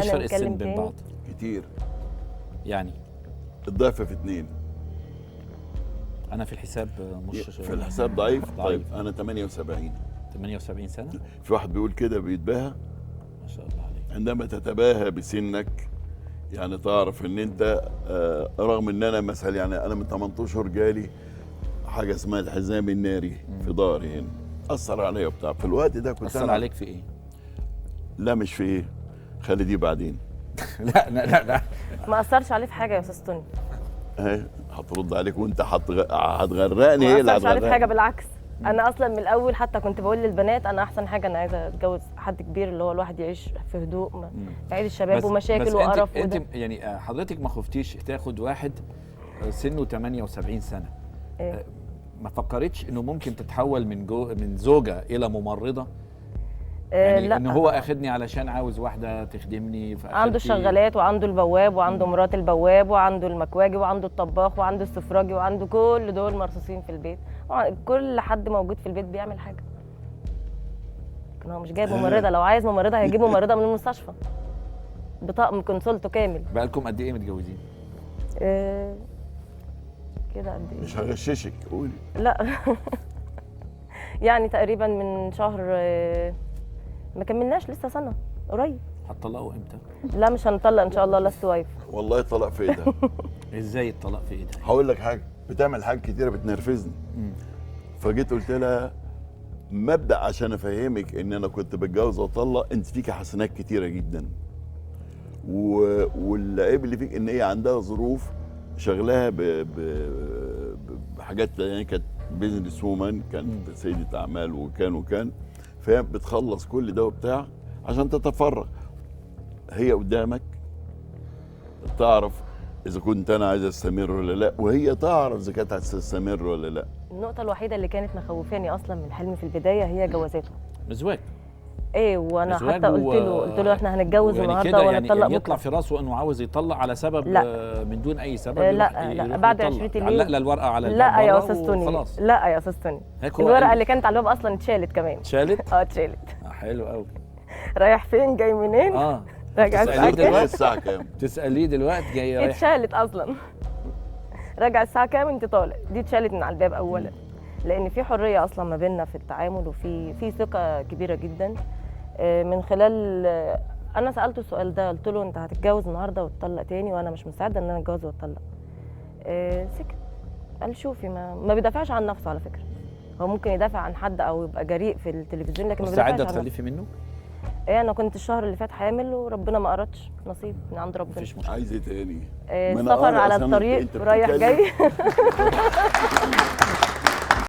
ايش فرق السن نتكلم بين تاني. بعض؟ كتير. يعني الضعف في 2. انا في الحساب مش في الحساب ضعيف. ضعيف. طيب انا 78. 78 سنة؟ في واحد بيقول كده بيتباهى. ما شاء الله عليك. عندما تتباهى بسنك يعني تعرف ان انت رغم ان انا مثلا يعني انا من 18 جالي حاجة اسمها الحزام الناري في ظهري هنا، اثر عليا وبتاع. في الوقت ده كنت اثر أنا- عليك في ايه؟ لا مش في ايه، خلي دي بعدين. لا لا لا لا. ما اثرش عليه في حاجة يا استاذ توني. اهي هترد عليك وانت هتغرقني. ما ايه اللي اثرش عليه في حاجة هتغرقني؟ بالعكس. انا اصلا من الاول حتى كنت بقول للبنات انا احسن حاجة انا عايزه اتجوز حد كبير، اللي هو الواحد يعيش في هدوء، بعيد الشباب ومشاكل بس وقرف انت وده. يعني حضرتك ما خفتيش تاخد واحد سنة 78 سنة؟ إيه؟ ما فكرتش انه ممكن تتحول من زوجه الى ممرضة؟ يعني لا ان هو اخدني علشان عاوز واحدة تخدمني، فأخدتي- عنده الشغالات وعنده البواب وعنده مرات البواب وعنده المكواجي وعنده الطباخ وعنده السفراجي وعنده كل دول مرصوصين في البيت، كل حد موجود في البيت بيعمل حاجة. لكن هو مش جايب ممرضة، لو عايز ممرضة هيجيب ممرضة من المستشفى بطقم كونسولته كامل. بقالكم قد ايه متجوزين؟ كده قد ايه؟ مش هغششك، قولي. لا يعني تقريبا من شهر، ما كملناش لسه سنة، قريب. هتطلقوا امتى؟ لا مش هنطلق ان شاء الله، last wife. والله الطلاق في ايدها. ازاي الطلاق في ايدها؟ هقول لك حاجة، بتعمل حاجات كتيرة بتنرفزني. فجيت قلت لها مبدا عشان افهمك ان انا كنت بتجوز واطلق، انت فيك حسنات كتيرة جدا، والعيب اللي فيك ان هي عندها ظروف شغلها بحاجات، يعني كانت business woman، كانت سيده اعمال وكان فهي بتخلص كل ده وبتاع عشان تتفرغ. هي قدامك تعرف اذا كنت انا عايز استمر ولا لا، وهي تعرف اذا كانت عايزه تستمر ولا لا. النقطة الوحيدة اللي كانت مخوفاني اصلا من حلمي في البداية هي جوازاته. مزواج. ايه، وانا حتى قلت له احنا هنتجوز يعني النهارده يعني ونتطلق يعني يطلع بكره. في راسه انه عاوز يطلق على سبب، لا. من دون اي سبب. لا، لا، بعد 20 اليوم. علق الورقة على الباب. لا يا استاذ توني، خلاص. لا يا استاذ توني، الورقة اللي كانت على الباب اصلا اتشالت كمان. اتشالت؟ اتشالت. حلو قوي. رايح فين جاي منين؟ راجع الساعة كام؟ الساعة كام؟ تساليه دلوقتي جاي رايح. اتشالت اصلا. راجع الساعة كام انت طالع؟ دي اتشالت من على الباب اولا، لان في حرية اصلا ما بيننا في التعامل، وفي ثقة كبيرة جدا. من خلال انا سالته السؤال ده، قلت له انت هتتجوز النهارده وتطلق تاني، وانا مش مستعدة ان انا اتجوز واتطلق. سكت، قال شوفي، ما بيدافعش عن نفسه على فكرة. هو ممكن يدافع عن حد او يبقى جريء في التلفزيون، لكن ما بيدافعش عن نفسه. مستعدة تخلفي منه؟ ايه، انا كنت الشهر اللي فات حامل وربنا ما اردش، نصيب من عند ربنا. مفيش مشكلة. عايز ايه تاني؟ السفر على الطريق رايح جاي.